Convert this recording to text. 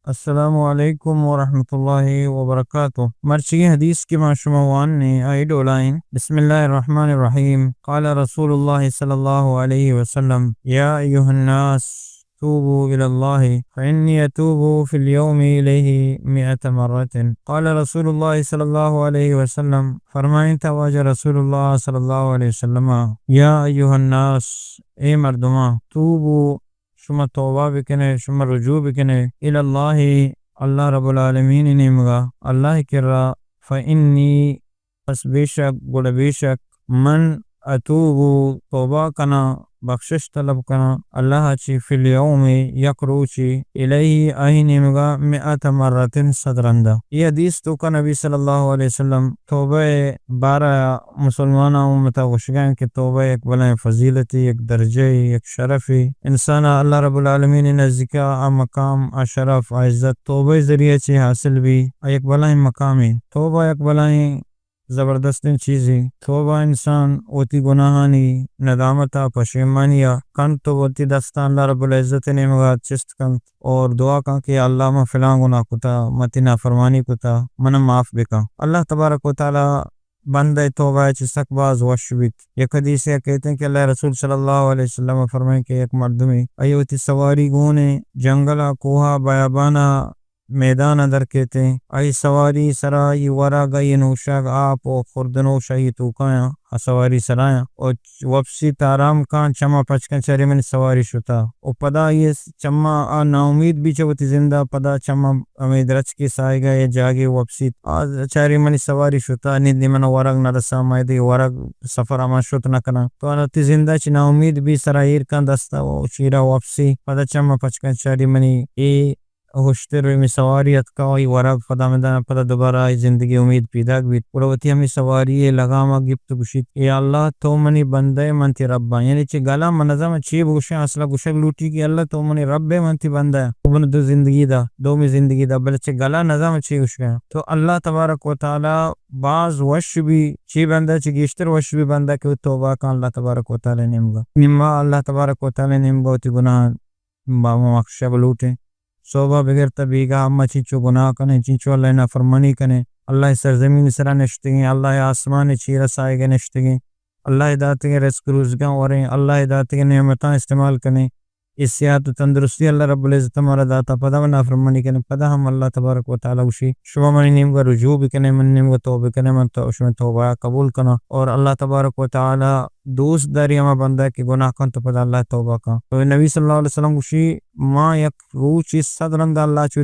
السلام علیکم ورحمۃ اللہ وبرکاتہ۔ مرچی حدیث کہ ما شما وانیں، آئی ڈولا ایں۔ بسم اللہ الرحمن الرحیم۔ قال رسول اللہ صلی اللہ علیہ وسلم، یا ایھا الناس، توبوا الی اللہ، فانی اتوب فی الیوم الیہ مئۃ مرۃ۔ قال رسول اللہ صلی اللہ علیہ وسلم، فرمائیں تا واجہ رسول اللہ صلی اللہ علیہ وسلم، یا ایھا الناس، اے مردماں، توبوا، شما توبہ بکنے، شما رجوع بکنے، الی اللہ، اللہ رب العالمین نیمگا، اللہ کرا، فانی، پس بے شک، گڑا بے شک، من اتوب، توبہ کناں، بخشش طلب کناں اللہ چی، فی الیوم، یک روچی، الیہ، آئی نیمگا، مئۃ مرۃ، صد رندا۔ یہ حدیث توکا نبی صلی اللہ علیہ وسلم توبہ بارہ مسلماناں امتا گوشگا کہ توبہ یک بلائیں فضیلتے، یک درجہ، یک شرفے۔ انسانا اللہ رب العالمین نزدیکا آ مقام، آ شرف، آ عزت توبہ ذریعہ چی حاصل بی، آ یک بلائیں مقامے۔ توبہ یک بلائیں زبردستیں چیزے۔ توبہ انسان وتی گناہانی ندامتا، پشیمانیا کنت و وتی دستاں اللہ رب العزت نیمگا چست کنت اور دعا کن کہ یا اللہ من فلاں گناہ کتا، من تی نافرمانی کتا، من معاف بکن۔ اللہ تبارک و تعالی بندہ توبہ چی سک باز وش بیت۔ یک حدیثے کہتے ہیں کہ اللہ رسول صلی اللہ علیہ وسلم فرمائیں کہ یک مردمے آئی وتی سواری گونے جنگلا، کوہا، بیابانا، میدان ء در کیت انت۔ آئی سواری سرا آئی ورگ، آئی نوشگ، آپ و خوردنوش آئی توکایاں، آ سواری سرایاں و وپسی تارام کان، چما پچ کن، چاری منی سواری شتا۔ و پدا آئی چما آ ناامید بی چہ وتی زندا، پدا چما ہمے درچکے ساہگا یا جاگے وپسیت۔ آ چاری منی سواری شتا، نی دی من ورگ نہ رسا، ما دی ورگ سفر ء من شت نہ کناں۔ تو آ وتی زندا چہ ناامید بی، سرا ایر کن دستا و چیرا وپسی، پدا چما پچ کن، چاری منی اے ہشتر ہمے سواری اتکا، آئی ورگ پدا ہمدا، پدا دوبارہ آئی زندگی امید پیداک بیت۔ گڑا وتی ہمے سواری ء لگام ء گپت و گوشیت، یا اللہ، تو منی بندہ ئے، من تئی رب آں۔ یعنی چہ گل ء من نزاناں چے بگوشاں، اصل ء گوشگ لوٹی کہ اللہ، تو منی رب ئے، من تئی بندہ آں۔ تو من دو زندگی دا، دومی زندگی دا، بلے چہ گل ء نزاناں چے گوشگ ء۔ تو اللہ تبارک و تعالی باز وش بی، چے بندہ چہ گیشتر وش بی بندہ کہ توبہ کن اللہ تبارک و تعالی نیمگا۔ نما اللہ تبارک و تعالی نیمگا وتی گناہ ما، ما بخشگ لوٹیں۔ صوبہ بگر تا بیگاہ ما چنچو گناہ کنیں، چنچو اللہ ء نافرمانی کنیں۔ اللہ ء سرزمین سرا نشتگیں، اللہ ء آسمان ء چیرا ساہگ ء نشتگیں۔ اللہ ء داتگیں رزق روزگاں وریں، اللہ ء داتگیں نعمتاں استعمال کنیں۔ اے صحت و تندرستی اللہ رب العزت مارا داتا، پدا ما نافرمانی کنیں، پدا ہم اللہ تبارک و تعالی گوشی، شما منی نیمگا رجوع بکنے، منی نیمگا توبہ کنے، من تو، شما توبہ قبول کناں۔ اور اللہ تبارک و تعالی دوست داری ہما بندہ کہ گناہ کن تو پدا اللہ توبہ کن۔ تو نبی صلی اللہ علیہ وسلم گوشی، ما یک روچی صد رند اللہ چو